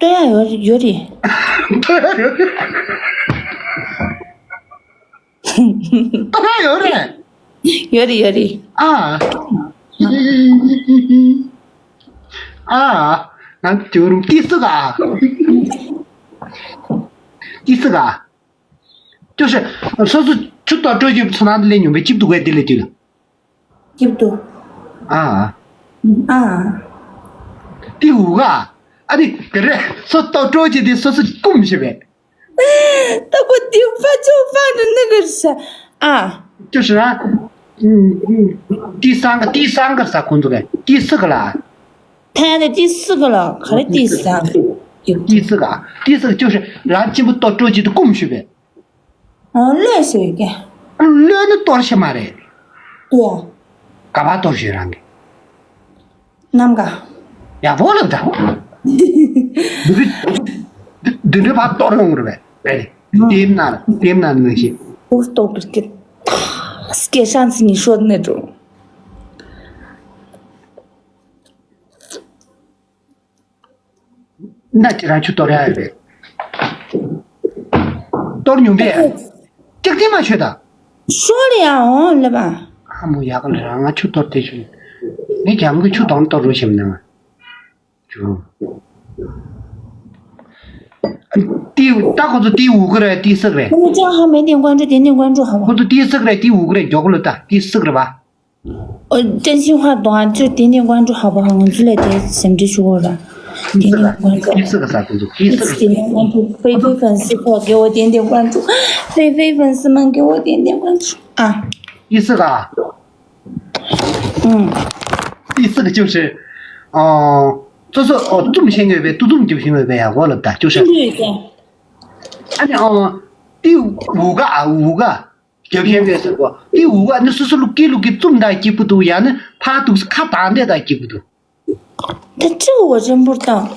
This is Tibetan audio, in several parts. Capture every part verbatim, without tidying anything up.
ལྟོས་ཡ་ཡོད་ཡོད་རེད། ལྟོས་ཡ་ཡོད་རེད། ལྟོས་ཡ་ཡོད་རེད། ཡོད་རེད་ཡོད་རེད། ཨ། ཨ། ང་ཅོ་རུམ་ཏི་སི་ག་ཏི་སི་ག 就是 སོ་སོ་ཆུ་ཏོག་སྤྲོ་རྒྱུ་ཚོ་ནང་དུ་ལས་ཉུང་བའི་ཅིབ་འདུག་གས་དེ་ལས་དུས་ལ། སྐྱིད་སྡུག་ཨ། ཨ། ཏི་འུ་ག་ཨ་ནི་ག་རེ་སོ་ཏོག་སྤྲོ་རྒྱུ་དེ་སོ་སོ་ཀུམ་ཞེས་པས། 他给我顶发就发的那个啥啊。就是啊，嗯嗯，第三个第三个啥工作的，第四个啦。他的第四个了，可是第三个。第四个啊，第四个就是 རང་གཅིག་པུ་ཏོག་སྤྲོ་རྒྱུ་དེ་ཀུམ་ཞེས་པས། ཨ་ལོས་ཟེར་གི། ཨ་ལོས་ནི་གཏོར་ཤེས་མ་རེད། ལྟོས་ཡ། ག་པར་གཏོར་ཤེས་རང་གི། ནམ་མཁའ། ཡག་པོ་ལབ་ད། འདི་འདི་འདྲའི་ཕར་གཏོར་ཡོང་གི་རེད་པས། རེད། ལྟེམ་ན་ལྟེམ་ན་ནི་ཤེས། 我都不给。给上次你说的那种。 ན་ཁྱེད་རང་ཆུ་གཏོར་ཡ་ཡོད་རེད། གཏོར་མྱོང་པས། ལྕགས་ཐིག་མ་ཆོད་ད། ཤོར་ཡ་འོང་ལབ་པ། ཨ་མོ་ཡག་ག་ལ་རང་ང་ཆུ་གཏོར་དེ་ཆུ། ངས་རྒྱ་མོ་གི་ཆུ་གཏོང་གཏོར་རོ་ཞེམ་ནང་། ཆུ། ཏི་ད་ཁོ་ཚོ་ཏི་འུ་གི་རེད་ཏི་སིག་རེད། 他们账号没点关注，点点关注好不好？ ཁོ་ཚོ་ཏི་སིག་རེད་ཏི་འུ་གི་རེད་མགྱོགས་གི་ལ་ད་ཏི་སིག་རེད་པ། 我真心话懂啊，就点点关注好不好？我们之类的什么这些人，点点关注，一四个啥工作，一四个点点关注，菲菲粉丝可给我点点关注，菲菲粉丝们给我点点关注啊！一四个啊，嗯，一四个就是，哦，这是哦，这么先有呗，都这么久行为呗呀，我了的，就是，对对对，而且哦，第五个啊，五个。 རྒྱབ་ཤེས་པས་ཟེར་གོ་ཏི་འུ་ག་ནི་སོ་སོ་ལུག་ཀི་ལུག་ཀི་བཙུམ་ད་སྐྱིད་པོ་འདུག་ཡང་ནི་ཕར་འདུག་ཁ་བཏང་བསྡད་ད་སྐྱིད་པོ་འདུག་ད་ཅི་འུ་བ་རིམ་པོར་བཏང་།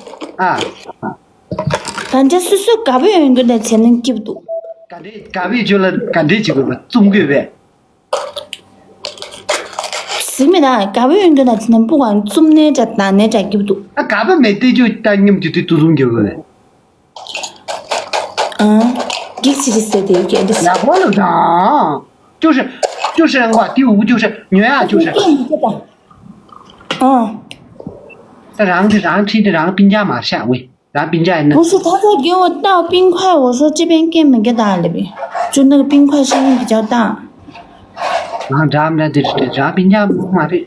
ཨ། ད་འདྲ་སོ་སོ་དགའ་པོ་ཡོང་རྒྱུ་ནས་བྱས་ན་སྐྱིད་པོ་འདུག་ག་འདྲའི་དགའ་པོའི་རྒྱུ་ལ་ག་འདྲའི་བྱེད་དགོས་པ་བཙུམ་དགོས་པས། ཟིག་མི་ད་དགའ་པོ་ཡོང་རྒྱུ་ན་བྱས་ན་སྤུ་གང་བཙུམ་ནའི་འདྲ་བཏང་ནའི་འདྲ་སྐྱིད་པོ་འདུག་ཨ་དགའ་པོ་མེད་དེ་ཅོ་ད་སྙམ་རྒྱུ་དེ་དུ་བཙུམ་རྒྱུ་དགོས་པས། 嗯，激起的色的一点的。 ཡག་པོ་ལབ་དང་། 就是就是我第五就是女啊就是。 嗯， ད་རང་གི་རང་ཁྲིད་དེ་རང་སྤུན་ཀྱག་མར་བཞག་ཝེ། རང་སྤུན་ཀྱག་ཡིན་ན། 不是，他在给我倒冰块，我说这边给没给他那边，就那个冰块声音比较大。 རང་འདྲ་མི་འདྲ་དེ་རེད་རང་སྤུན་ཀྱག་མ་རེད།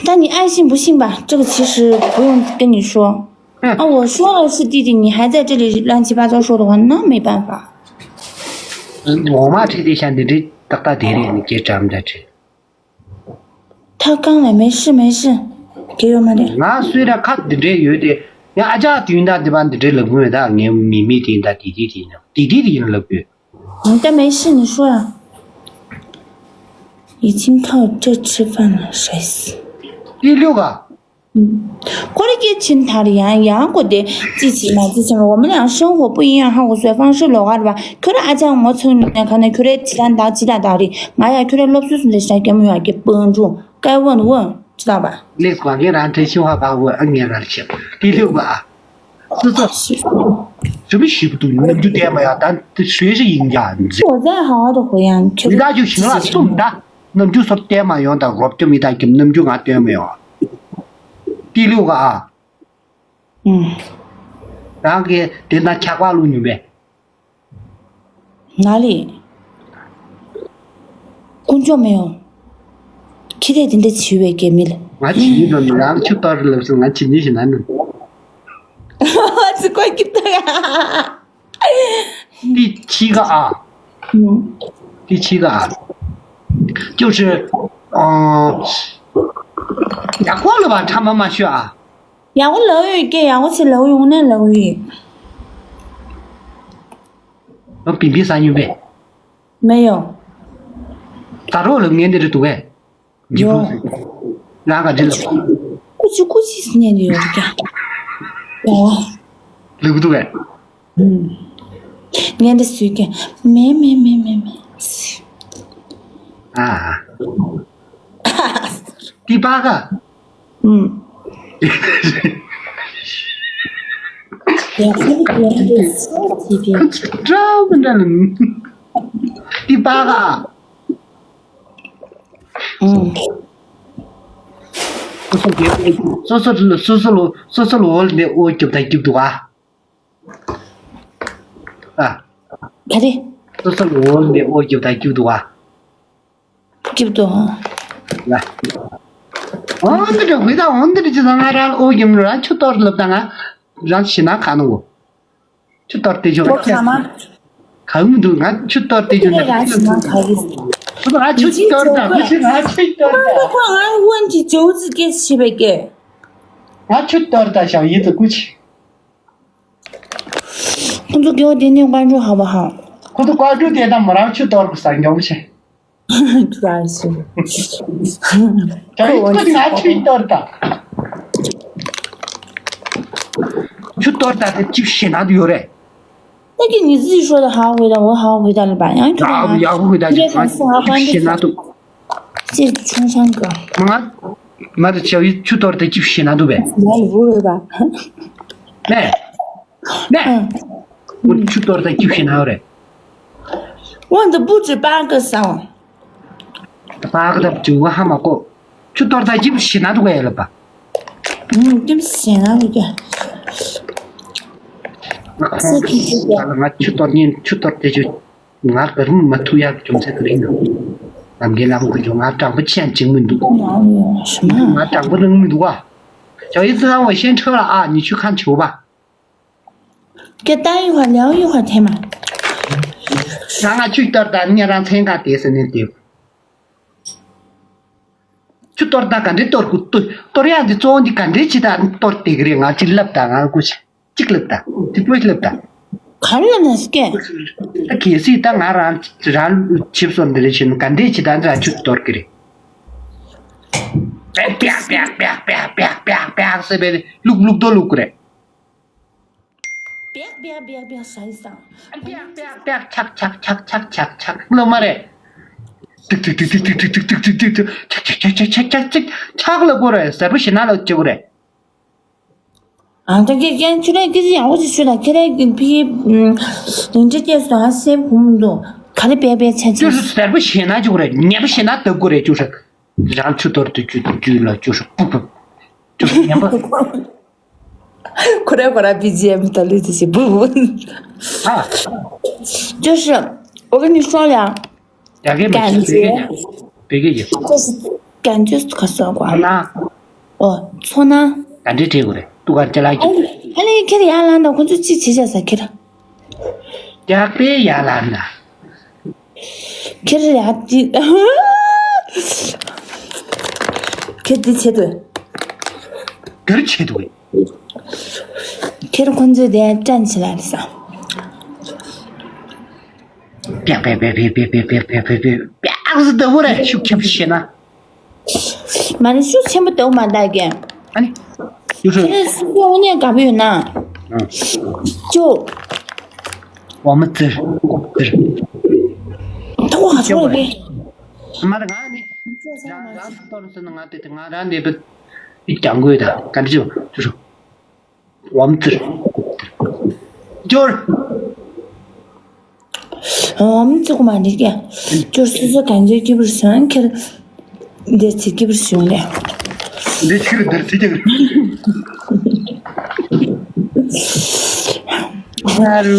但你爱信不信吧，这个其实不用跟你说。嗯。啊，我说了是弟弟，你还在这里乱七八糟说的话，那没办法。 འོ་མ་ཁྲིད་དེ་ཤ་འདི་འདྲའི་ཏག་ཏག་དེ་རེད་ནི་སྐད་གྲམ་འདྲ་ཁྲིད། 他刚来，没事没事，给我们点。 ང་སུས་ར་ཁ་འདི་འདྲའི་ཡོད་དེ་ཡང་ཨ་ཅག་དུས་ད་འདི་པ་འདི་འདྲའི་ལབ་གི་མེད་ད་ངའི་མི་མི་དེ་ད་དེ་དེ་དེ་ཡིན་ན་དེ་དེ་དེ་ཡིན་ལབ་གི། 嗯，但没事，你说啊。已经靠这吃饭了，谁死？ 第六个。 ཁོ་རེ་སྐད་ཆེན་ཐར་ཡང་ཡང་གོ་དེ་ཅི་ཅི་མ་ཅི་ཅི་我们俩生活不一样哈，我所以方式老啊吧。ཁྱོད་ར་ཨ་ཅག་ངོ་ཚོས་ནས་ཁ་ནས་ཁྱོད་རེ་ཅི་ད་ད་ཅི་ད་ད་རེད། ང་ཡ་ཁྱོད་རེ་སློབ་གསོ་སུ་འདྲ་ཞིག་སྐྱེ་མོ་ཡ་སྐྱེ་སྤོན་ཀྲུང་སྐལ་བོ་ནི་བོ་ཅི་ད་པ། ལེགས་པ་ངས་རང་ཁྲེལ་ཤི་བ་བག་བོ་ཨ་ངས་ར་ཆེ། དེ་ལེགས་པ་ཨ། སི་ཙི། ཞི་མི་ཞི་བ་འདུག་ནམ་རྒྱུན་བསྟན་མ་ཡ་ད་དེ་ཞོད་ཞི་ཡིན་ཀྱང་མཛེས། 我在好好的回呀，你 མི་ད་རྒྱུ་ཞིང་ལ་སུམ་ད་ནམ་རྒྱུན་སོར་བསྟན་མ་ཡོང་ད་རོབ་ཀྱི་མི་ད་ཀྱི་ནམ་རྒྱུན་ང་བསྟན་མ་ཡོང་། དེ་ལེགས་པ་ཨ། 嗯。 རང་གི་དེ་ན་ཆགས་པ་བླུགས་མྱོང་པས། 哪里？工作没有？ཁྱི་དེ་དེ་འདྲ་བྱིས་པའི་སྐད་མི་ལ། ང་བྱིས་ནི་ནོ་ནི་རང་ཆུ་གཏོར་ལབ་སོང་ང་བྱིས་ནི་ཞིག་ན་ནི། ཙི་ཀོ་ཀི་ཏ་ཡ། 第七个啊。 嗯。 第七个啊。 就是，嗯，ཡག་པོ་ལབ་པ་ཕྲ་མ་མ་ཤོད་ཨ། ཡག་པོ་ལབ་ཡོད་ཀྱི་ཡག་པོ་ཞིག་ལབ་ཡོང་ནས་ལབ་ཡོད། ཨ་བི་བི་ས་ཉུལ་པས། 没有。 ད་རོགས་ལ་ངན་འདི་རེད་འདུག་གས། འཇིགས་པོ་ཟེར། རང་ག་འདྲི་ལ། ཀུ་ཅི་ཀུ་ཅི་ཟེར་ཉན་འདི་ཡོད་རེད་ཀྱ། ཡ། ལུག་འདུག་གས། ཨུམ། ངན་འདི་ཟེར་ཀྱ། མེ་མེ་མེ་མེ་མེ། ཨ། ཏི་པ་ག 嗯。ཡ་ཁ་ལི་ཁ་ལི་ཁ་ལི་སོ་ཟེར་གྱི། འདྲ་མི་འདྲ་ལ། འདི་པ་ག་ཨང་། སོ་སོ་སོ་སོ་སོ་སོ་ལོ་སོ་སོ་ལོ་འོལ་ནས་ཨོ་རྒྱབ་དང་རྒྱབ་འདུག་ཨ། ཨ། ག་རེ། སོ་སོ་ལོ་འོལ་ནས་ཨོ་རྒྱབ་དང་རྒྱབ་འདུག་ཨ། རྒྱབ་འདུག་ཨ། ཡ། འོ་འདི་འདྲ་དགོས་ད། འོ་འདི་འདྲ་ཅི་ད། ང་རང་ཨོ་རྒྱབ་ནས་རང་ཆུ་གཏོར་ལབ་ད། ང་རང་ཞེ་ན་ག་ནོ། ཆུ་གཏོར་དེ་ཆོ་ཁོ་ག་མ། གང་མི་འདུག་ང་ཆུ་གཏོར་དེ་ཆོ་ཁོ་ན་རང་ཞེ་ན་ག་རེ། ཁོ་ང་ཆུ་གཏོར་ད། ཁོ་ཆུ་ང་ཆུ་གཏོར་ད། ཁོ་ང་ཝན་གྱི་ཇོ་ཙི་སྐད་ཆེ་བའི་སྐད། ང་ཆུ་གཏོར་ད་ཞའོ་ཡི་ཙི་ཀུ་ཆི། ཁོ་ཚོ་སྐྱེ་བོ་དེ་ནི་ཀ་འགྲོ་ཧ་བ་ཧ། ཁོ་ཚོ་ཀ་འགྲོ་དེ་དང་མོ་རང་ཆུ་གཏོར་གི་ས་འགྱོ་མི་ཤེས། ཁྱོད་ཡིན་ཁོ་ང་ཆུ་གཏོར་ད། ཆུ་གཏོར་ད་དེ་ཅིག་ཞེ་ན་དུ་ཡོད་རེད། ད་ཀྱི་ནི་ཟི་ཧྲོ་ད་ཧ་ཧུ་ད་འོ་ཧ་ཧུ་ད་ལ་པ་ཡང་ཁྱོད་ཡག་ཡག་ཧུ་ད་ཅིག་ཞེ་ན་དུ། ཅིག་ཆུང་ཆང་གི། ང་། མ་དུ་ཆ་བི་ཆུ་གཏོར་ད་ཅིག་ཞེ་ན་དུ་བས། ང་ལ་བུ་རེད་པ། ནས། ནས། ཨང་། ཁོ་ཆུ་གཏོར་ད་ཅིག་ཞེ་ན་ཡོད་རེད། ཝང་དུ་བུ་ཅི་པང་ཀི་སང་། པང་ཀི་ད་བུ་ཅི་ཧ་མ་གོ། ཆུ་གཏོར་ད་ཅིག་ཞེ་ན་དུ་ག་ཡ་ལ་པ། ཨང་། ཅིག་ཞེ་ན་དུ་ག་ང་ཁོང་ང་ཆུ་གཏོར་ཉིན་ཆུ་གཏོར་དེ་ཆུ། ང་གར་མི་མ་ཐུག་ཡག་རྒྱུ་མཚན་དེ་རེད་ན། ལམ་གྱི་ལམ་ཁུ་ཆུ་ང་དྲང་པོ་ཅན་ཅིག་མི་འདུག་ང་དྲང་པོ་རང་མི་འདུག་ཨ། ཅའོ་ཡི་ཙི་ཧང་ཝེ་ཤེན་ཁྲོ་ལ་ཨ་ཉི་ཆུ་ཁང་ཆེ་བ། ཀྱེ་ཏ་ཡི་ཧ་ལེའོ་ཡི་ཧ་ཐེ་མ། ང་ང་ཆུ་གཏོར་ད་ཉེ་རང་མཚན་ག་དེ་སེ་ནས་དེ། ཆུ་གཏོར་ད་ག་འདྲེ་གཏོར་གུ་གཏོར་གཏོར་ཡག་འདི་གཙོ་བོ་འདི་ག་འདྲེ་ཅི་ད་གཏོར་དེ་གི་རེད། ང་ཅི་ལབ་ད་ང་ཀུ་ཆ་ཅིག་ལབ་ད་དེ་པོ་ལབ་ད། ག་རེ་ལབ་ན་སྐད། ད་གལ་སྲིད་ད་ང་རང་རང་ཆིབས་སོར་འདི་རེ་ཆེ་ནི་ག་འདྲེ་ཅི་ད་འདྲ་ཆུ་གཏོར་གི་རེད། པེག་པེག་པེག་ཟེར་བས་ལུག་ལུག་རྡོ་ལུག་གི་རེད། པེག་པེག་པེག་པེག་ཟ་ཡི་སང་། པེག་པེག་པེག་ཆག་ཆག་ཆག་ཆག་ཆག་ཆག་ལོ་མ་རེད། ཏིག་ཏིག་ཏིག་ཏིག་ཆག་ཆག་ཆག་ཆག་ཆག་ཆག་ཆག་ལ་གོ་རེད། ཟེར་པོ་ཞེ་ན་ལ་གཅིག་གོ་རེད། ཨ་ད་ཀྱེ་ཀྱེ་ཆུ་ལེ་ཀྱེ་ཡག་པོ་ཅིག་ཆུ་ལ་ཁྱེད་རེ་ཕི་ལིང་ཅེ་ཀྱེ་སོ་ཨ་སེམས་ཁུམ་འདུག་ག་རེ་པེག་པེག་ཆག་ཆག་ཟེར་པོ་ཞེ་ན་གཅིག་གོ་རེད། ཉེ་པོ་ཞེ་ན་ལྟ་གོ་རེད། ཅུ་ཧྲ་རང་ཆུ་གཏོར་དུ་ཅུ་ཅུ་ལ་ཅུ་ཧྲ་པུ་པུ་ཅུ་ཉེ་པོ། 过来过来，B G M 的绿子是不不。啊，就是我跟你说呀， ཡག་གི་མ་感觉 བྱེད་པའི་གི་ཡོད། 就是感觉可算 ཁོ་ན། 哦，错呢。 ག་འདྲེ་བྲིས་དགོས་རེད། ཏུ་གར་ཅ་ལག་གི 哎，哎，那个 ཁྱེད་ཡར་ལངས་དང་ཁོ་ཚོ་ཅི་བྱེད་བྱ་ས་ཁྱེད། ཡག་པའི་ཡར་ལངས་ན། ཁྱེད་ཡག་ཅི། ཁྱེད་འདི་བྱེད་དུ། གར་བྱེད་དུ། ཁྱེད་ཁོ་ཚོས་དེ་དྲན་བྱེད་ལ་རེད་ས། པེག་པེག་པེག་པེག་པེག་ཟེར་ལྟ་བུ་རེད། ཤུགས་ཆེན་པོ་བྱས་ན། མ་ནི་ཤུགས་ཆེན་པོ་ལྟ་བུ་མ་ལྟ་གི། ཨ་ནི། ཡུ་ཧྲུ། ཁྱེད་རང་སུ་ཡོང་ནས་དགའ་པོ་ཡོད་ན། ཨ། ཅོ། འོ་མ་ཙིར། ཙིར། ཐོག་ཧ་ཆོག་རེད། མ་རེད་ང་ནི། ཅོ་ས་མ་རེད། རང་རང་ཐོར་སོང་ན་ང་དེ་དེ་ང་རང་ནས་བུ། ཡིག་ཀྱང་དགོས་ད་ག་འདྲ་ཅོ་ཅོ་ཧྲུ། 王子。 སྦྱོར། 我们这个嘛，你看，就是说感觉基本上看，这这基本上的。 འདི་ཕྱིར་འདིར་ཚིག་ཀྱང་ང་རུ་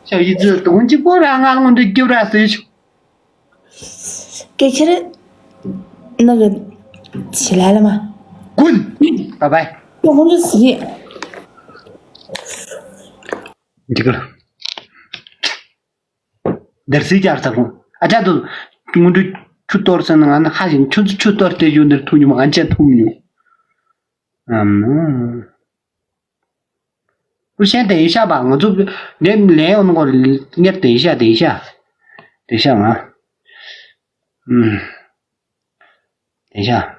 ཞབས་ཡིད་ཚོད་དུང་གཅིག་པོ་རང་ང་ལོང་འདི་རྒྱུ་ར་སེ་ཆུ། སྐད་ཆ་རེད། ནག་གི་བྱི་ལ་ལ་མ། ཀུན། བ་བའི། ཁྱོད་ཁོང་ཚོ་ཟི། འདི་ག་ལ། འདིར་སི་ཀྱར་ཚ་ཁོང་ཨ་ཅག་ཏུ། དངོས་འབྲུ་ཆུ་གཏོར་ཟེར་ན་ང་ནི་ཧ་ཞིང་ཆུ་ཆུ་གཏོར་དེ་ཡོད་འདིར་ཐུག་མྱོང་ང་ཅག་ཐུག་མྱོང་། ཨ་མ། 不先等一下吧，我就连连我那个你等一下，等一下，等一下啊，嗯，等一下，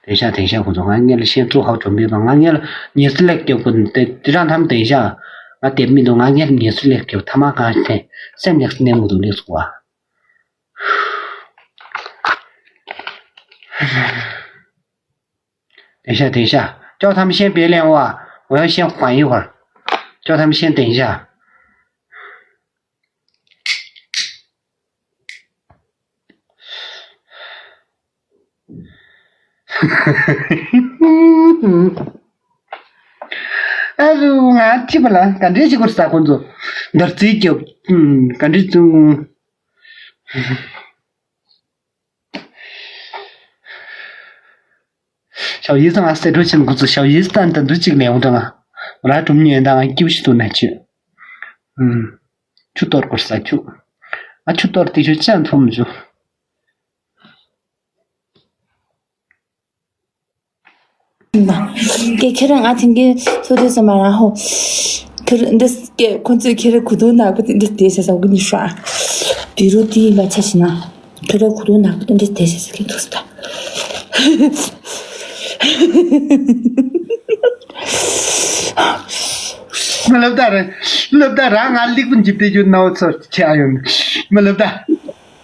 等一下，等一下，我说俺伲先做好准备吧，俺伲也是来给我等，让他们等一下，俺点名都俺伲也是来给他妈刚才三年四年我都没说啊。 等一下，等一下，叫他们先别连我啊，我要先缓一会儿。叫他们先等一下。ཨ་རུ་ང་ཐི་བ་ལ་ག་འདྲས་ཅིག་གོར་ས་ཁོང་ཚོ་འདར་རྩིས་རྒྱབ་ག་འདྲས་ཙུང་ཞའོ་ཡིས་ང་སེ་འགྲོ་ཆེན་ཁོ་ཚོ་ཞའོ་ཡིས་ཏན་ཏན་འདུ་གཅིག་ལེན་འོང་དང་ང་ར་གྲུམ་ཉན་དང་ང་སྐྱིབ་ཤི་ཏུ་ན་ཆུ། ཨུམ། ཆུ་གཏོར་དགོས་ས་ཆུ། ཨ་ཆུ་གཏོར་དེ་ཆུ་ཅན་ཐོམ་ཆུ། སྐད་ཁྱེད་རང་ང་དེང་གི་ཚོ་དུས་སམ་མ་རང་ཧོ། ཁྱེད་འདི་སྐད་ཁོ་ཚོས་ཁྱེད་རང་གུ་དོ་ནག་པོ་དེ་འདི་དེ་ཟེར་ས་གི་ནི་ཤ། བི་རོ་དེ་ཡིན་པ་ཆ་ཞིག་ན། ཁྱོད་རའི་གུ་དོང་ནག་པོ་དེ་འདྲ་བསྡད་ཤག་ཟེར་གྱི་འདུག་ཟེར། མི་ལབ་ད་རེད། ལབ་ད་རང་ང་ལིག་པ་འཇིབ་དེ་རྒྱུ་ནའོ་ཚོར་ཆེ་ཨ་ཡོང་། མི་ལབ་ད།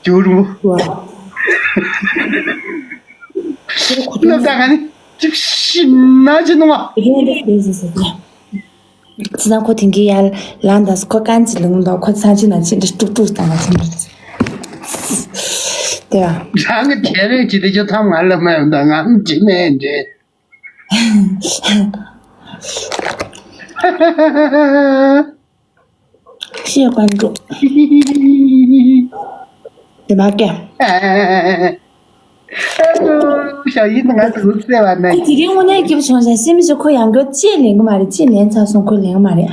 རྒྱུ་རུ། ཁྱོད་རའི་གུ་དོང་ལབ་ད་ག་ནི་ཅིག་ཤི་ན་ཅི་ནོ་བ། དེ་འདྲ་བསྡད་ཟེར་ཟེར་ཡ། ཙི་ན་ཁོ་དེང་གི་ཡར་ལངས་དང་ཁོ་གང་ཅི་ལུང་དང་ཁོ་ཚང་ཅི་ན་ཅི་འདྲ་ཏུག་ཏུག་བཏང་བ་ཅི་འདྲ། དེ་བ། རང་གི་དེ་རེད་ཅི་དེ་ཅི་ཐམ་ང་ལ་མ་ཡོང་དང་ང་ཅི་མེད་འདྲེ། ཤེས་ཀྱང་འགྲོ། དེ་མ་སྐད། ཞའོ་ཡིས་ང་ཚོ་ལུགས་བསྲེ་བ་ན། ཁོ་དེ་རིང་དངོས་གནས་སྐྱིད་པོ་བྱུང་ཤག་སེམས་ཤུགས་ཁོ་ཡང་བསྐྱར་ཅེས་ལེན་གི་མ་རེད། ཅེས་ལེན་ཚར་སོང་ཁོས་ལེན་གི་མ་རེད།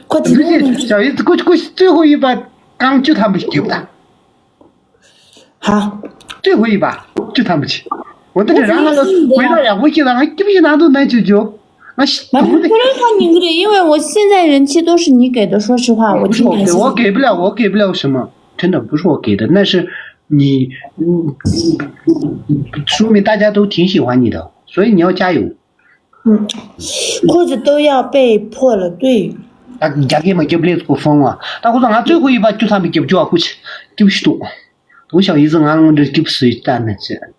ཁོ་དེ་རིང་དངོས་གནས། ཞའོ་ཡིས་ཁོ་ཁོ་ཙུའི་ཧུ་ཡིས་པ་རྐང་བཅུ་ཐམ་པ་སྐྱིད་པོ་དང་། ཧ། ཙུའི་ཧུ་ཡིས་པ་བཅུ་ཐམ་པ་ཆེ། འོ་དེ་ནི་རང་ང་ལ་དབུས་ན་ཡག་པོ་ཞིག་དང་སྐྱིད་པོ་ཞིག་ནང་དུ་ནང་ཆུ་འཇོག་ང་ཞིག་མ་དུང་ནི་ཁོ་རང་ཁ་ཉིན་གི་རེད། 因为我现在人气都是你给的，说实话，我听感谢。我给不了，我给不了什么，真的不是我给的，那是你，嗯，说明大家都挺喜欢你的，所以你要加油。裤子都要被破了，对。ད་རྒྱ་སྐད་མ་རྒྱབ་ལས་ཁོ་ཧྥང་བ། ད་ཁོ་ཚོ་ང་ཚོའི་ཁོ་ཡིས་པ་བཅུ་ཐམ་པའི་རྒྱབ་ཅོག་ཨ་ཁུ་ཆེ་སྐྱིད་པོ་ཞིག་འདུག་དུང་ཞའོ་ཡིས་ང་ལ་དངོས་འབྲེལ་སྐྱིད་པོ་བཟོས་ལྟ་ནས་ཟེར།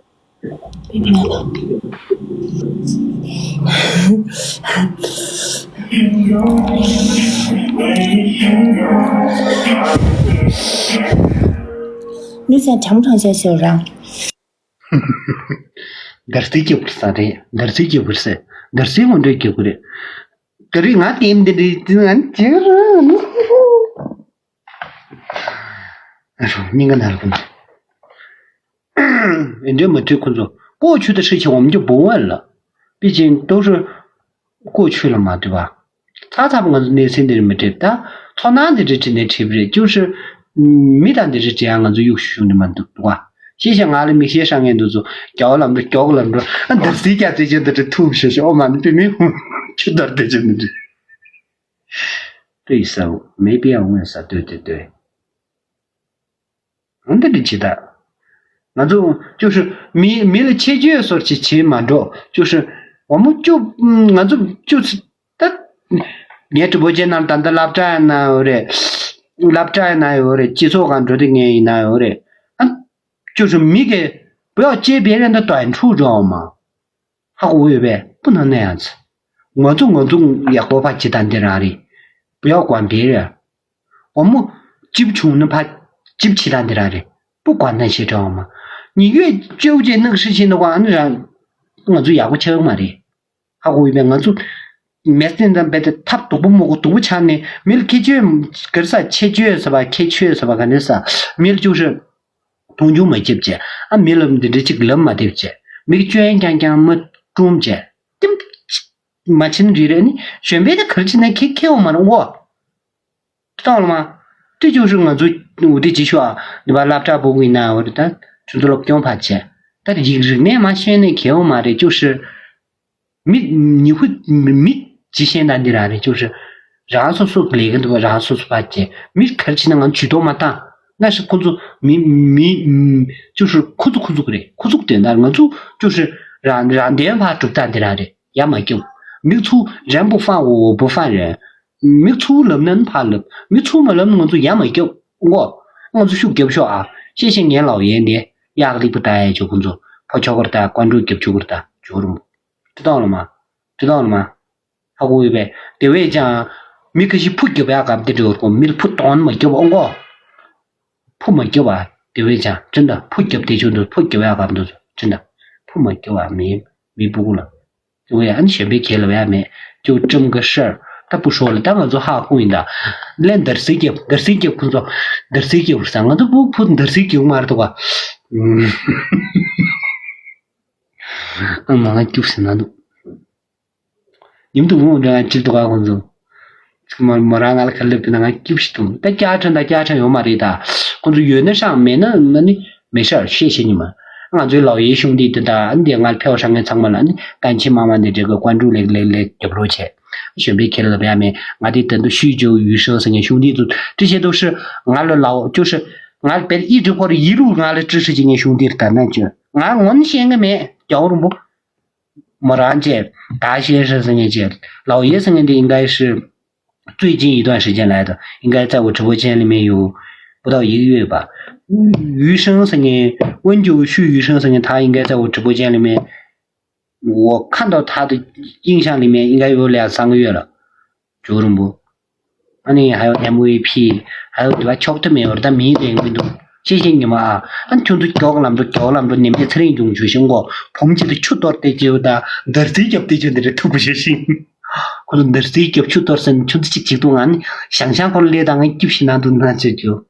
མི་ཚང་གྲང་གྲང་བྱས་ཤོག་རང་། འདར་སིག་སྐྱིད་པོ་ས་རེད། འདར་སིག་སྐྱིད་པོ་ས། འདར་སིག་ངོ་འདྲ་སྐྱིད་པོ་རེད། ད་རེས་ང་ལྟད་མོ་འདི་འདྲའི་ང་ཅིག་སྙིང་ག་ནར་གོ་ནས། 人家没吹空中，过去的事情我们就不问了，毕竟都是过去了嘛，对吧？ཚ་ཚ་པོ་ང་ཚོ་གནས་ཚུལ་འདི་རེད་མི་འགྲིག་ད་ཚོར་སྣང་འདི་རེད་བྲིས་ནས་བྲིས་པ་རེད། ཅུང་ཞིག་མི་དང་འདི་རེད་བྲིས་ཡང་ང་ཚོ་གཡུག་ཞུ་ནི་མ་འདུག་འདུག་བ། ཤེས་བྱ་ང་ལ་མིག་ཤེལ་ཧྲ་ངེས་འདུག་ཚོ་རྒྱ་བ་ལམ་འགྲོ་རྒྱ་ག་ལམ་འགྲོ་ཨ་འདི་སི་རྒྱ་བརྩེ་ཆེན་འདི་རེད་ཐུག་ཤོད་ཤོད་ཨོ་མ་ནི་པི་མི་ཧུང་ཆུ་དར་བརྩེ་ཆེན་འདི་རེད། 对手没必要问啥，对对对。འདི་འདྲ་ཅི་ད། ང་ཚོ་ཅོ་ཧྲི་མི་མི་ལ་ཆེ་ཆོས་སོར་ཅི་བྱེད་མ་འགྲོ་ཅོ་ཧྲི་འོ་མོ་ཅོ་ང་ཚོ་ཅོ་ཧྲི་ད། ངའི་直播间ནང་ད་ལྟ་སློབ་གྲྭ་ཡིན་ན་ཡོད་རེད། སློབ་གྲྭ་ཡིན་ན་ཡོད་རེད། སྤྱི་ཚོགས་སྒང་འགྲོ་དུས་ངས་ཡིན་ན་ཡོད་རེད། ཨ་ཅོ་ཧྲི་མི་གི་不要接别人的短处 འགྲོ་མ། ཧ་གོ་ཡོད་པས་པུ་ན་ནས་ཡང་ཚ། ང་ཚོ་ང་ཚོ་ཡག་པོ་ཕ་ཅི་ད་འདི་རང་རེད། 不要管别人། 我们ཅིབ་ཆུང་ནི་ཕ་ཅིབ་ཆི་ད་འདི་རང་རེད། 不管那些 འདྲ་བ་མ། 你越纠结那个事情的话 ཨ་ནི་རང་ང་ཚོ་ཡག་པོ་ཆགས་མ་རེད། ཧ་གོ་ཡོད་པས་ང་ཚོ་མེ་སྟེང་དང་རྦད་དེ་ཐབས་སྡུག་པོ་མོ་གོ་སྡུག་པོ་ཆགས་ནས་མི་ལ་ཁྱད་ཆོས་གར་ས་ཁྱད་ཆོས་ཟེར་བ་ཁྱད་ཆོས་ཟེར་བ་ག་ནས་ས་མི་ལ་ཅུ་ཧྲི། མཐོང་ཆུང་མ་བྱེད་བྱས། ཨ་མི་ལ་འདི་འདྲ་ཅིག་ལབ་མ་བདེ་བྱས། མི་གི་སྐྱོན་རྐྱང་རྐྱང་མ་བཀྲུམ་བྱས། ཏིམ། མ་ཕྱིན་རེ་རེ་ནི་གཞོན་པའི་ད་གར་ཕྱིན་ན་ཁེ་ཁེ་འོང་མ་རུང་ངོ་། ཏི་ཏང་ལ་མ། ཏི་ཅུང་ཧྲི་ང་ཚོ་འུ་དེ་ཅི་ཤོག་ཨ། འདི་པ་སློབ་གྲྭ་བུ་གུ་ཡིན་ན་འོ་རེ་ད་ཆུ་ཚོད་སློབ་སྐྱོང་ཕར་བྱས། ད་རིག་རིག་གནས་མ་ཤེས་ནས་ཁེ་འོང་མ་རེད་ཅུང་ཧྲི། མི་ཉི་ཧུ་མི་ཇི་ཤེས་ན་འདི་ར་རེ་ཅུང་ཧྲི། རང་སོ་སོ་ལས་ཀ་འདུག་པ་རང་སོ་སོ་ཕར་བྱས་མི་གར་ཕྱིན་ན་ང་ཇུས་གཏོགས་མ་བཏང་། ང་ཧྲི་ཁོ་ཚོ་མི་མི་ཅུང་ཧྲི་ཁོ་ཚོ་ཁོ་ཚོ་གི་རེད་ཁོ་ཚོ་གི་དོན་དག་ང་ཚོ་ཅུང་ཧྲི་རང་རང་དོན་ཕར་སྒྲུབ་སྟངས་འདི་ར་རེད་ཡ་མ་སྐྱོབ། མི་ཚུ་རན་པོ་ཧྥང་འོ་བོ་ཧྥང་རན། མི་ཚུ་ལབ་ན་ནི་ཕར་ལབ། མི་ཚུ་མ་ལབ་ན་ང་ཚོ་ཡ་མ་རྒྱབ་ངོ་། ང་ཚོ་ཤུགས་རྒྱབ་ཤོག་ཨ། ཤེས་ཤེས་ངན་ལའོ་ཡན་དེ་གཡག་ལིག་པ་ལྟ་ཡ་ཇོ་ཁོ་ཚོ་ཕོ་ཆོག་གར་ལྟ་ཀོན་ཀྲུག་རྒྱབ་ཆུ་གར་ལྟ་ཇོ་རུང་། ཏི་ཏང་ལ་མ། ཏི་ཏང་ལ་མ། ཧ་གོ་ཡོད་པས། དེ་བས་ཀྱང་མི་ཁ་ཤས་ཕུ་རྒྱབ་ཡག་གམ་དེ་འདྲ་ཡོད་རེད་གོ། མི་ལ་ཕུ་གཏོང་མ་རྒྱབ་ཨོང་གོ། ཕུ་མ་རྒྱབ་པ་དེ་བས་ཀྱང་ཅི་འདྲ་ཕུ་རྒྱབ་དེ་ཆུ་འདུག་ཕུ་རྒྱབ་ཡག་གམ་འདུག་ཅི་འདྲ་ཕུ་མ་རྒྱབ་པ་མི་མི་ཕྲུ་གུ་ལ། དེ་བས་ཨ་ནི་གཞན་པའི་ཁྱེད་ལ་བས་མེད་ཅུ་ཀྲམ་གི་ཧྲར་ད་ཕུ་ཧྲོ་ལ་ད་ང་ཚོ་ཧ་ཧུ་ཡིན་ད། ལན་འདར་སིག་རྒྱབ་འདར་སིག་རྒྱབ་ཁོང་ཚོ་འདར་སིག་རྒྱབ་ས་ང་ཚོ་ཕུ་ཕུ་འདར་སིག་རྒྱབ་མ་རེད་འདུག་ག་ཨ་མ་ང་རྒྱུགས་ཟིན་ན་འདུག་ཉིན་དུ་འོང་འདྲ་ང་ཅིག་འདུག་ག་ཁོང་ཚོ། ཚིག་མ་མོ་རང་ང་ལ་ཁ་ལེབ་ན་ང་སྐྱིབས་ཤིག་འདུག་ད་བརྒྱ་ཕྲན་ད་བརྒྱ་ཕྲན་ཡོད་མ་རེད་ད། ཁོང་ཚོ་ཡོད་ན་ཧྲང་མེད་ན་ན་ནི་མེད་ཤག་ཤེས་ཤེས་ཉི་མ། ང་ཚོའི་ལའོ་ཡེ་གཞུང་འདི་དེ་ད་འདི་ང་ལ་ཕེའོ་ཧྲང་ངའི་ཚང་མ་ལ་ནི་ཀན་ཆེ་མ་མ་འདི་འདྲ་གི་ཀོན་ཀྲུག་ལེགས་ལེགས་ལེགས་རྒྱབ་རོགས་བྱས། གཞོན་པའི་ཁྱེད་ལ་བས་མེད་ང་འདི་ད་འདུ་ཤུས་ཇོ་ཡུལ་ཧྲང་ཟེར་ངའི་གཞུང་འདི་ཚོ་འདྲི་བྱེད་དུ་ཧྲི་ང་ལ་ལའོ་ཅོ་ཧྲི་ང་ལ་བེད་ཨི་འབྲི་ཁོ་ར་ཡི་རུ་ང་ལ་ཀྲི་ཧྲི་ཅི་ངའི་གཞུང་འདིར་ད་ན་ཅོ་ང་ངོ་ནི་ཤེས་ངེ་མེད་རྒྱའོ་རུང་པོ། མོ་རང་བཅས་ད་ཤེས་ཧྲི་ཟེར་ངེ་བཅས་ལའོ་ཡེ་ཟེར་ངེ་འདི་ཨིན་གའི་ཧྲི། 最近一段时间来的，应该在我直播间里面有不到一个月吧。余生是呢，温州去余生是呢，他应该在我直播间里面，我看到他的印象里面应该有两三个月了。九龙不？啊，你还有 MVP，还有对吧？ chop 都没有，但明天运动。谢谢你们啊！俺群都叫个那么多，叫那么多，你们也承认永久性过，捧起的出多的就的，得罪就对就的，都不是心。可能得罪就出多人，群都激激动啊！你想想看，那当然就是那都那这就，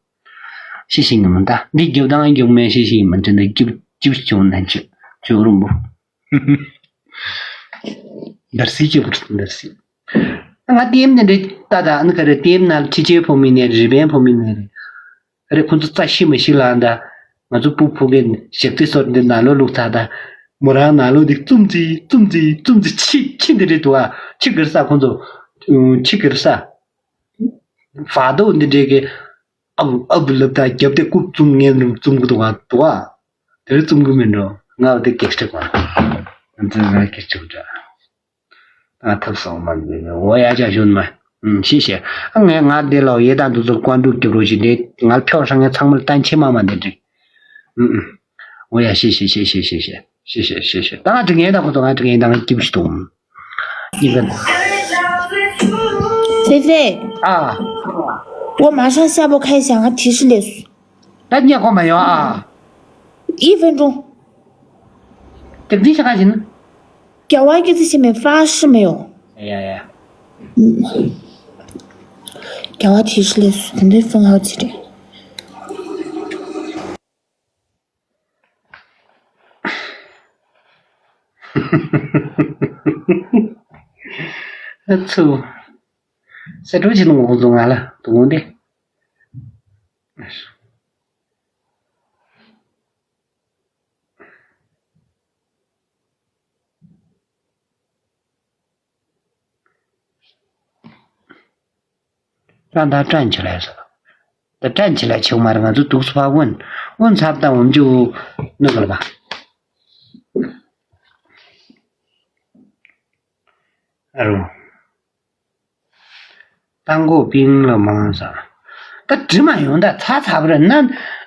谢谢你们的，你就当然有没有谢谢你们，真的就就就那就就了不？得罪就不是得罪。ང་ལྟེམ་དེ་འདྲའི་ལྟ་ད་ཨ་ནི་ག་རེ་ལྟེམ་ན་ཕྱི་རྒྱལ་ཕོ་མི་ནས་རི་པན་ཕོ་མི་ནས་རེད། རེད་ཁོང་ཚོ་རྩ་ཤི་མ་ཤི་ལ་ད། ང་ཚོ་སྤུ་ཕུ་གེ་ཞག་རྩི་སོར་འདི་ནང་ལོ་ལུག་ཚ་ད། མོ་རང་ནང་ལོ་འདི་བཙུམ་ཙི་བཙུམ་ཙི་བཙུམ་ཙི་ཕྱི་ཕྱི་འདི་རེད་འདུག་ཨ། ཕྱི་གིར་ས་ཁོང་ཚོ། ཕྱི་གིར་ས། ཕ་དོ་འདི་འདྲས་གི་ཨབ་ཨབ་ལབ་ད་རྒྱབ་དེ་རྐུབ་བཙུམ་ངན་རུ་བཙུམ་གི་འདུག་ཨ་འདུག་ཨ། དེ་རུ་བཙུམ་གི་མིན་འགྲོ། ང་འདི་གེགས་སྤྲད་པ། ང་ཚོ་ང་གེགས་སྤྲད་པ་འདྲ། ང་ཐབས་སོང་མ་འདི་འོ་ཡ་ཅག་ཞུན་མ། ཨུམ་ཤེས་ཤེས། ཨ་ངས་ང་འདི་ལ་ཡེ་དང་འདི་ཚོ་ཀོན་ཀྲུག་རྒྱབ་རོགས་ཞིག་འདི་ང་ལ་ཕྱོགས་ཧྲང་ངས་ཚང་མ་ལ་བསྟན་ཆེ་མ་མ་འདི་འགྲིག་ཨུམ་ཨུམ། འོ་ཡ་ཤེས་ཤེས་ཤེས་ཤེས་ཤེས་ཤེས། ད་ང་འགྲིག་ངེས་ད་ཁོ་ཚོ་ང་འགྲིག་ངེས་ད་ང་སྐྱིབས་ཤིག་འདུག་ཨུམ། ཡིན་ག་ད། 菲菲，啊，我马上下播开讲，我提示你。 ད་ཉེ་གོ་མ་ཡོང་ཨ། 一分钟。 དེབ་འདི་ཤ་ཁ་བཞིན། རྒྱལ་བ་སྐྱེ་ཚེ་ཆེན་མོའི་ཧྥ་ཧྲི་མེད་ཡོ། ཡ་ཡ། རྒྱལ་བ་དེ་ཧྲི་ལས་སུ་དེ་འདྲའི་ཧྥུང་ཧའོ་ཅི་རེད། ཨ་ཚུ། ས་འགྲོ་བྱེད་ནོ་ཁོང་ཚོ་ང་ལ་དུ་འོང་དེ། ད་ད་ཀྲན་ཆི་ལས་སོ། ད་ཀྲན་ཆི་ལས་ཆེ་བ་མ་རེད། ང་ཚོ་དུག་སུ་ཕ་བོན་བོན་ཚབ་དང་འོམ་ཅུ་ནུ་ག་ལ་བ། ཨ་རུ། ཏང་གོ་པིང་ལ་མང་ས། ད་འདྲི་མ་ཡོང་ད་ཚ་ཚ་བར་ན།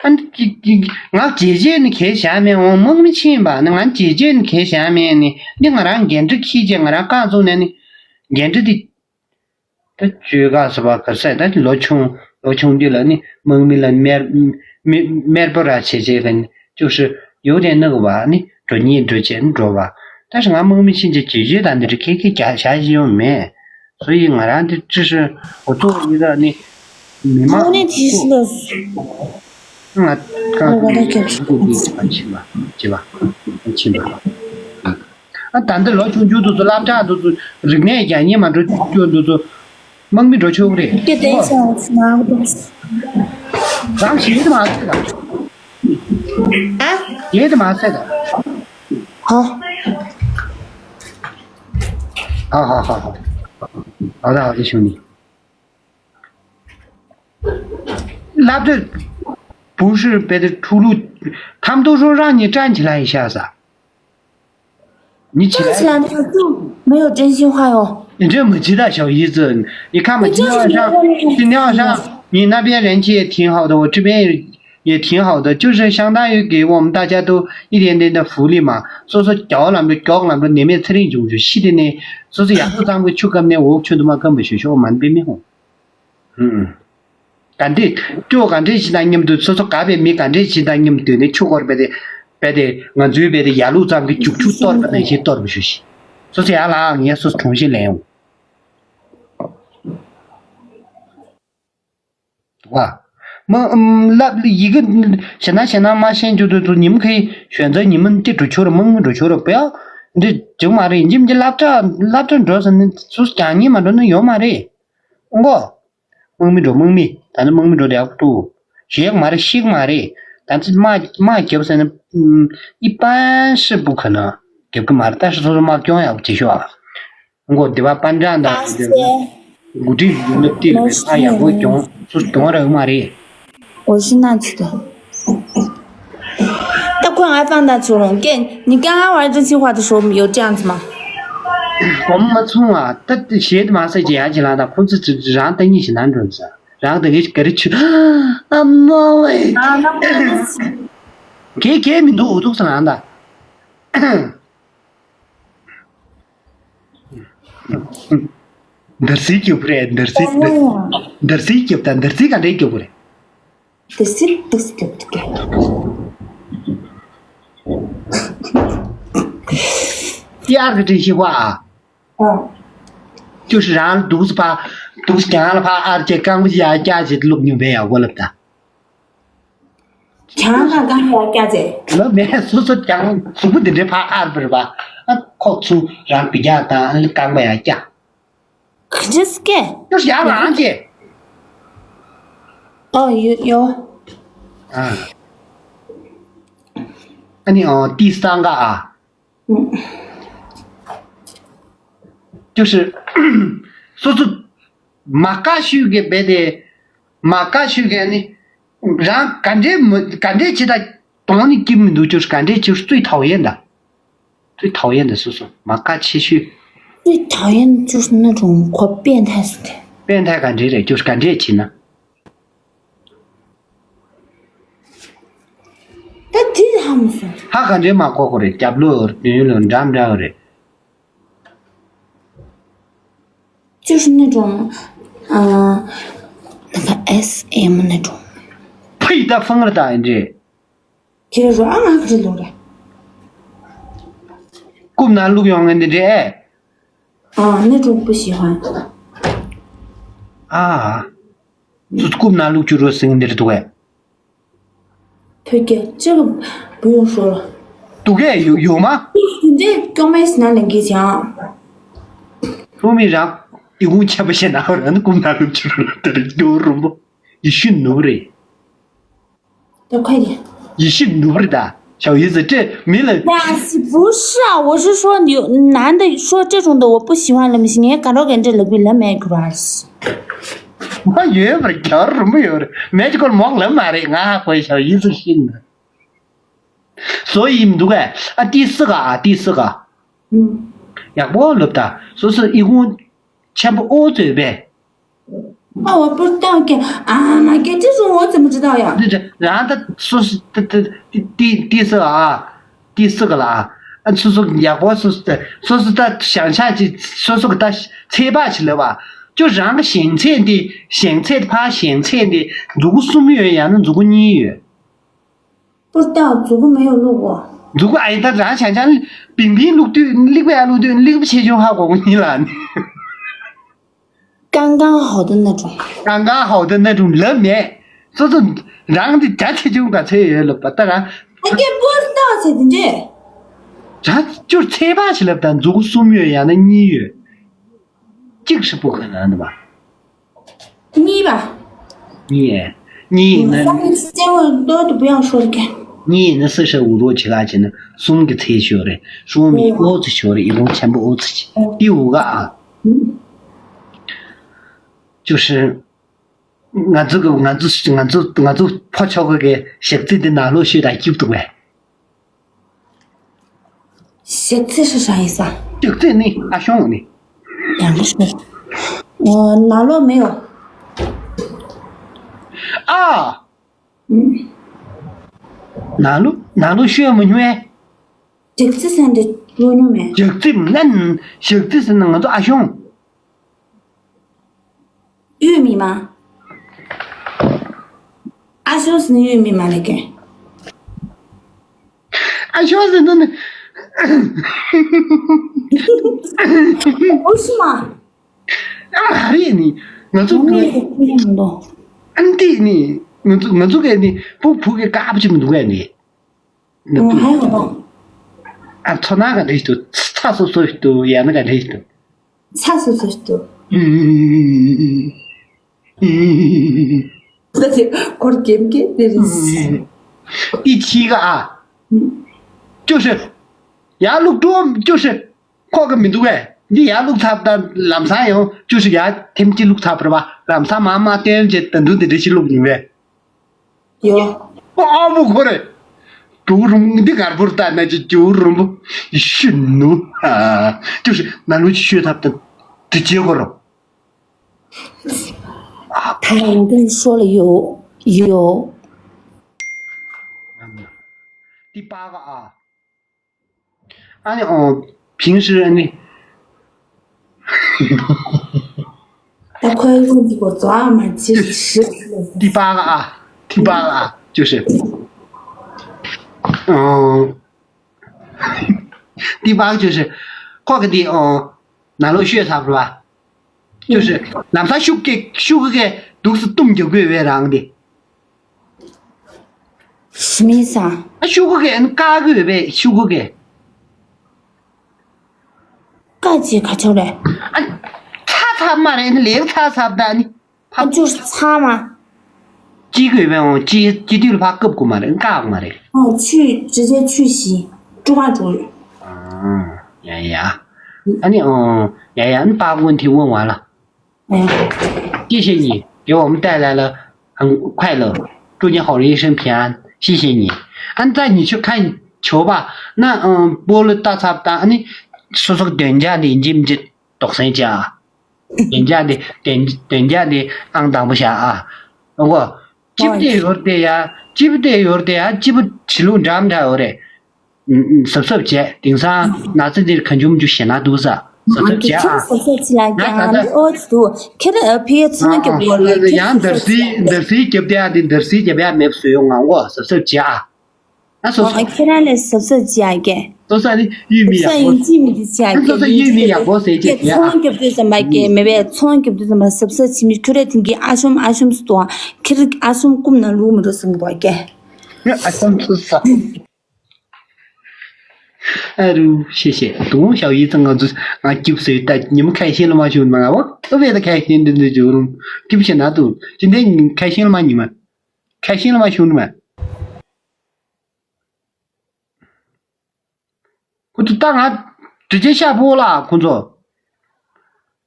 ཨ་ནི་ཀི་ཀི་ང་རྗེས་རྗེས་ནི་གལ་བཞག་མེད་འོང་དམག་མི་ཕྱིན་པ་ནི་ང་རྗེས་རྗེས་ནི་གལ་བཞག་མེད་ནི་འདི་ང་རང་འགན་འཁྲི་འཁྱེར་རྗེས་ང་རང་རྐང་བཙུགས་ནས་ནི་འགན་འཁྲི་འདི། ད་བཅོས་ཁག་སོ་པ་གར་ས་ད་ལོ་ཆུང་ལོ་ཆུང་དུས་ལ་ནི་དམག་མི་ལ་མེར་མེ་མེར་པོ་ར་བྱེད་བྱེད་ལ་ནི་བཅུག་ཧྲི་ཡོད་དེ་ནི་གི་བ་ནི་འགྲོ་ཉིད་འགྲོ་བྱེད་ནི་འགྲོ་བ། ད་ཧྲི་ང་དམག་མི་ཕྱིན་ཆད་བཅོས་བཅོས་དང་འདི་རིགས་ཁེ་ཁེ་རྒྱ་བྱ་ཞིག་ཡོང་མེད། སོ་ཡི་ང་རང་འདི་ཅི་ཧྲི་འོ་ཐུག་ཡི་ད་ནི་མི་མང་དངོས་གནས་དེ་ཤི་ལ་སུ། ང་ང་ང་ང་ང་ཁྱབ་ཆུང་ང་ཆེན་པ་ཆེན་པ་ཆེན་པ། ཨ་ད་འདི་ལོ་ཆུང་ཆུང་དུ་ཚོ་སློབ་གྲྭ་དུ་ཚོ་རིག་གནས་རྒྱག་ཉེ་མ་འགྲོ་ཆུང་དུ་ཚོ་དམག་མི་འགྲོ་ཆོག་གི་རེད། དེ་དེ་ཆ་ང་དུ། རང་ཞེད་དུ་མ་ཟེར་ད། ཨ། ཞེད་དུ་མ་ཟེར་ད། ཧ། ཧ་ཧ་ཧ་ཧ། ཨ་ད་ཨ་ཞུ་ནི། 拉队不是别的出路，他们都说让你站起来一下子。你起来，站起来没有用，没有真心话哟。你这么急大小意思，你看嘛，今天晚上，今天晚上你那边人气也挺好的，我这边也也挺好的，就是相当于给我们大家都一点点的福利嘛。所以说，脚làm được, 脚làm được, 你们 training 就是的呢。所以说，也不咱们去跟那我去他妈根本学校蛮被面红。嗯，干这，就干这些咱们都说说，干别没干这些咱们对那去过别的，别的，俺这边的野路咱们就去多了那些多了学习。所以说，俺也是重新来用。 བ། མི་ཨུམ་ལབ་ལི་ཡི་གེ་ཞེ་ན་ཞེ་ན་མ་ཤེས་རྒྱུ་དུ་དུ་ཉིམ་ཁའི་ཞོན་ཚ་ཉི་མ་འདི་འགྲོ་ཆོར་མང་མི་འགྲོ་ཆོར་བེ། འདི་ཅུང་མ་རེད། ཉིམ་གྱི་སླབ་གྲྭ་སླབ་གྲྭ་འགྲོ་ཟེར་ནི་སུ་ཀྱང་ཉི་མ་འགྲོ་ནི་ཡོད་མ་རེད། ཨོ་གོ། དམག་མི་འགྲོ་དམག་མི་ད་ནི་དམག་མི་འགྲོ་ལེགས་འདུག་ཞེག་མ་རེད་ཤིག་མ་རེད། ད་ཚི་མ་མ་རྒྱབ་ཟེར་ན་ཨི་པན་ཧྲི་པུ་ཁ་ན་རྒྱབ་གི་མ་རེད། ད་ཧྲི་སོ་སོ་མ་སྐྱོང་ཡག་བྱེད་ཤོག་ཨ། 我对吧？班长的，我这有的地方他也不会讲，是讲这个嘛的。我是那去的。但快来放大出笼，给你刚刚玩真心话的时候有这样子吗？我们没冲啊，他写的嘛是这样子啦，他控制这让等你是男种子，然后等于给他去，啊妈喂，啊，那不好意思。给给民族五度是男的。 འདར་སིག་སྐྱོབ་རེད། འདར་སིག་འདར་སིག་སྐྱོབ་དང་འདར་སིག་ག་འདྲའི་སྐྱོབ་རེད། འདར་སིག་འདར་སིག་སྐྱོབ་ཀྱི། 第二个真心话啊，就是让独自把独自讲了怕二姐刚不下家姐录你没有过了的。 ཁྱང་ཁ་གང་ཡག་སྐྱ་ཚེ། ལོ་མེད་སོ་སོ་ཀྱང་གཟུགས་པོ་འདི་འདྲའི་ཕ་ཨར་བར་བ། ཨ་ཁོག་ཚུ་རང་བི་རྒྱག་དང་ཨ་ལི་རྐང་པ་ཡང་སྐྱ། ག་ཅི་སྐད། ཡོ་ཡང་ལང་ཅེ། ཨོ་ཡོ་ཡོ། ཨ་ནི་ཨོ་ཏི་སང་ག་ཨ། 就是སོ་སོ་མ་དཀའ་ཤོས་ཀྱི་བེ་དེ་མ་དཀའ་ཤོས་ཀྱི་ནི་རང་ག་འདྲའི་མི་ག་འདྲའི་ཅི་ད་དོང་ནི་སྐྱིད་མི་འདུག 就是ག་འདྲའི་ཅི་最讨厌的最讨厌的 སོ་སོ་མ་དཀའ་ཆེ་ཤོས 最讨厌的就是那种活变态似的。 变态ག་འདྲའི་རེད། 就是ག་འདྲའི་ཅི་ན། 但这他们说 ཧ་ག་འདྲའི་མ་གོ་གོ་རེད། རྒྱབ་ལོ་ཡོད་ལོ་འདྲ་འདྲ་རེད། 就是那种，嗯、那个 SM 那种。 ཕི་ད་ཕང་ར་ད་ཨིན་རེད། 其实说啊，俺可是懂的。 རྐུབ་ན་བླུག་ཡོང་ངེ་འདི་འདྲས། 啊，那种不喜欢。 ཨ། ཚུ་རྐུབ་ན་བླུག་རྒྱུ་རུ་སིང་འདིར་འདུག་གས། 推荐这个不用说了。 འདུག་གས་ཡོ་ཡོ་མ། 你这刚开始那两个讲。 ལྷོ་མི་རང་ཨི་ཁུང་ཆེན་པོ་བཤད་ན་རང་རྐུབ་ན་བླུག་རྒྱུ་རུ་ལ་དེར་རྒྱུ་རུ་མོ། ཡེ་ཤུ་ནུབ་རེད། 要快点。 ཡེ་ཤུ་ནུབ་རེད་ད། 小姨子这没了。 呀，是不是啊？我是说你男的说这种的我不喜欢了，不行，你敢着给这了不了没 grass。 མ་ཡོད་པར་གྱར་རུ་མི་ཡོད་རེད། མེད་ཀྱི་སྐོར་མོག་ལབ་མ་རེད། ང་ཧ་གོ་ཞའོ་ཡི་ཙི་ཤིན། 所以མི་འདུག་གས། ཨ་ཏི་སི་ག་ཨ་ཏི་སི་ག 嗯。 ཡག་པོ་ལབ་ད། སོ་སོ་ཨི་ཁུང་ཆེན་པོ་ཨོ་ཙོས་པས། 那我不知道给啊，妈给这种我怎么知道呀？ རང་ད་སོ་སོ་ཏི་ཏི་ཏི་སི་ཨ། ཏི་སི་ག་ལ་ཨ། སོ་སོ་ཡག་པོ་སོ་སོ་སོ་སོ་ད་བྱང་ཆ་ཅི་སོ་སོ་གི་ད་ཚད་པ་ཅི་ལབ་པ། ཅོ་རང་གི་ཞེང་ཚད་འདི་ཞེང་ཚད་ཕ་ཞེང་ཚད་འདི་མཛུ་གུ་གསུམ་ཡོད་ཡང་ན་མཛུ་གུ་གཉིས་ཡོད། 不知道，祖国没有路过。 མཛུ་གུ་ཨ་ཡི་ད་རང་བྱང་ཆ་བིང་བིང་བླུག་དུས་ལིག་པ་ཡ་བླུག་དུས་ལིག་པ་ཆེ་ཆུང་ཧ་གོ་གི་ཡིན་ལ། 刚刚好的那种。 刚刚好的那种 ལབ་མེད། སོ་སོ་རང་འདི་རྒྱ་ཆེ་ཆུང་ག་ཚད་ཡོད་ལབ་པ་ད་རང་། 哎，给不知道是的这。 རང་ཅོ་ཚད་པ་ཞིག་ལབ་ད་མཛུ་གུ་གསུམ་ཡོད་ཡང་ན་གཉིས་ཡོད། གཅིག་ཧྲིལ་པོ་ག་ན་འདི་བ། 你吧。 གཉིས། གཉིས་ཡིན་ན། 三个时间我都都不要说了，给。 གཉིས་ཡིན་ན་སི་ཧྲ་འུ་རོ་ཆེ་ག་ཆེ་ན་གསུམ་གྱི་ཚད་ཤོར་རེད། གསུམ་མི་ཨོ་ཙི་ཤོར་རེད། ཨི་ཁུང་ཆེན་པོ་ཨོ་ཙི་ཆེ། ཏི་འུ་ག་ཨ། 就是 ང་ཚོ་གི་ང་ཚོ་ང་ཚོ་ང་ཚོ་ཕོ་ཆོག་གི་ཞག་རྩི་འདི་ནང་ལོགས་ཤོད་དང་སྐྱིད་འདུག་བས། 小姐是啥意思啊？ ཞག་རྩི་ནི་ཨ་ཞོང་ནི། 两个是。我拿落没有？ ཨ། 嗯。ནང་ལོགས་ནང་ལོགས་ཤོད་མི་ཉུང་ཨེ། ཇག་རྩི་ཟེར་འདི་ལོ་ཉུང་མེད། ཇག་རྩི་ནན་ཇག་རྩི་ཟེར་ན་ང་ཚོ་ཨ་ཞང་། ཡོད་མི་མ། ཨ་ཞང་ཟེར་ན་ཡོད་མི་མ་ལས་ཀན། ཨ་ཞང་ཟེར་ན་ནི། ཨོ་ཤི་མ། ཨ་མ་རེད་ནི། ང་ཚོ་ངའི་ཨ་ནི་ཨ་འདི་ནི། ང་ཚོ་ང་ཚོ་གས་ནི་བུ་བུ་གས་དཀར་པོ་ཅིག་མི་འདུག་གས་ནི། ང་ཧ་ཡོང་། ཨ་ཚོ་ན་ག་རེ་ཞིག་འདུག་ཚ་སོ་སོ་ཞིག་འདུག་ཡ་ན་ག་རེ་ཞིག་འདུག་ཚ་སོ་སོ་ཞིག་འདུག་ད་དེ་སྐོར་གེམ་གེ་དེ་རེད། འདི་ཕྱི་ག་ཨ། ཅོ་ཧྲི། ཡ་ལུག་ཏུ་ཅོ་ཧྲི། ཁོག་གི་མི་འདུག་གས། འདི་ཡར་བླུགས་ཚར་ད་ལམ་སང་ཡང་བཅུ་ཞིག་ཡར་ཐེམ་གཅིག་བླུགས་ཚར་བ་རེད་པ། ལམ་སང་མར་མར་བཏོན་བྱས་ད་དུང་དེ་འདྲ་ཞིག་བླུགས་ཡིན་པས། ཡོ། ཨ་མོ་ཁོ་རེ། ཇོ་བོ་རིན་པོ་འདི་གར་པོར་ལྟ་ན་ཅི་ཇོ་བོ་རིན་པོ་ཤི་ནུ། ཨ། བཅུ་ཞིག་ན་ལུ་ཅི་ཤོད་ཐབས་ད་དེ་བྱེད་དགོས་རོ། ད་ཡང་འདི་ཤོ་ལ་ཡོ་ཡོ། འདི་པ་ག་ཨ། ཨ་ནི་ཨོ། ཕིང་ཧྲི་ཨ་ནི། ད་ཁོའི་ལུང་འདི་གོ་ཙོ་ཨ་མ་ཅི་ཧྲི། ཏི་པ་ཨ། ཏི་པ་ཨ། ཅོ་ཧྲི། ཨོ། ཏི་པ་ཅོ་ཧྲི། ཁོ་གི་འདི་ཨོ། ན་ལོ་ཤོད་ཐབས་ར། ཅོ་ཧྲི། ལམ་སང་ཤུགས་ཀྱིས་ཤུགས་ཀྱིས་འདུག་སེ་བཏུམ་རྒྱག་དགོས་པས་རང་འདི། ཞི་མི་ས། ཨ་ཤུ་གུ་གེ་ཨན་ཀ་གུ་བེ་ཤུ་གུ་གེ། ཀ་ཅི་ཁ་ཆོ་རེ། ཨ་ཚ་ཚ་མ་རེ་ལེགས་ཚ་ཚ་ད་ནི། ཨ་ཅུ་ཚ་མ། ཅི་གུ་བེ་འོང་ཅི་ཅི་དུས་ལ་ཕ་སྐབས་གུ་མ་རེ་ཀ་མ་རེ། ཨ་ཆུ་ཅི་ཅི་ཆུ་ཞི་ཀྲུ་མ་ཀྲུ། ཨ་ཡ་ཡ། ཨ་ནི་ཨོ་ཡ་ཡ་ཨན་པ་གུ་ཐི་ཝང་བ་ལ། 谢谢你给我们带来了很快乐，祝你好人一生平安，谢谢你。俺在你去看球吧，那嗯，波了大差不多，你说说等价的，你们这多少钱啊？等价的，等等价的，俺当不下啊。我记不得有的呀，记不得有的呀，记不起路，这样才有的。 གཟབ་གཟབ་བྱས། དེང་སང་ན་ཚ་འདིར་གང་བྱུང་མི་བྱུང་ཞེད་སྣང་འདུག་ས། གཟབ་གཟབ་བྱས་ཨ། གཟབ་གཟབ་བྱས་ལ་ང་ད་ཀྱང་ལྟ་ཨོ་ཙི་འདུག་ཁྱེད་རང་ཕ་གིའི་ཚོང་རྒྱབ་ལོ་ལ་ཡང་འདར་སིལ་འདར་སིལ་རྒྱབ་བསྡད་ཡ་དེ་འདར་སིལ་རྒྱབ་ཡ་མེད་བཟོས་ཡོང་ང་འོ། གཟབ་གཟབ་བྱས་ཨ། ང་སོ་སོ་ཁྱེད་རང་ལས་གཟབ་གཟབ་བྱས་ཨ་ཀྱེ། སོ་སོ་ནི་ཡུལ་མི་ཡག་པོ། སོ་ཡིན་གཅིག་མིན་གཅིག་བྱས་ཨ་ཀྱེ། སོ་སོ་ཡུལ་མི་ཡག་པོ་ཟེར་ཀྱེ། ཚོང་རྒྱབ་དུས་ཙམ་པ་ཀྱེ་མེད་པས་ཚོང་རྒྱབ་དུས་ཙམ་པ་གཟབ་གཟབ་བྱས་མི་ཁྱོད་རེ་དེང་གི་ཨ་ཤོམ་ཨ་ཤོམ་སུ་དོ་ཨ། ཁྱེད་རིག་ཨ་ཤོམ་ཀུམ་ན་ལུག་མི་འགྲོ་སུ་མི་དོ་ཨ་ཀྱེ། ཨ་ཤོམ་སུ་ས། ཨ་རུ་ཤེས་ཤེས་དུང་ཞའོ་ཡི་ཙང་ང་ཚོ་ང་སྐྱིབས་སེ་ད་ཉི་མ་ཁ་ཤས་ལ་མ་ཞུ་མ་ང་བ་ཨ་བས་ད་ཁ་ཤས་འདི་འདི་ཇོ་རུང་སྐྱིབས་ཤེ་ན་དུ་ཅི་འདི་ཁ་ཤས་ལ་མ་ཉི་མ་ཁ་ཤས་ལ་མ་ཞུ་མ་ཁོ་ཚོ་ད་ང་དྲི་ཆེ་ཤ་པོ་ལ་ཁོ་ཚོ།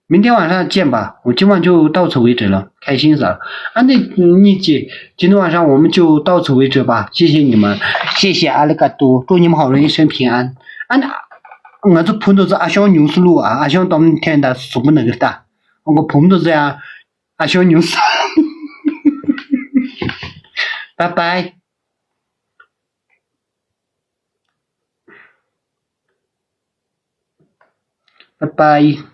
明天晚上见吧，我今晚就到此为止了，开心死了。啊，那你姐，今天晚上我们就到此为止吧，谢谢你们，谢谢阿里嘎多，祝你们好人一生平安。啊，那我这碰到这阿香牛思路啊，阿香当天的什么那个的，我碰到这样阿香牛思，拜拜。 Bye bye.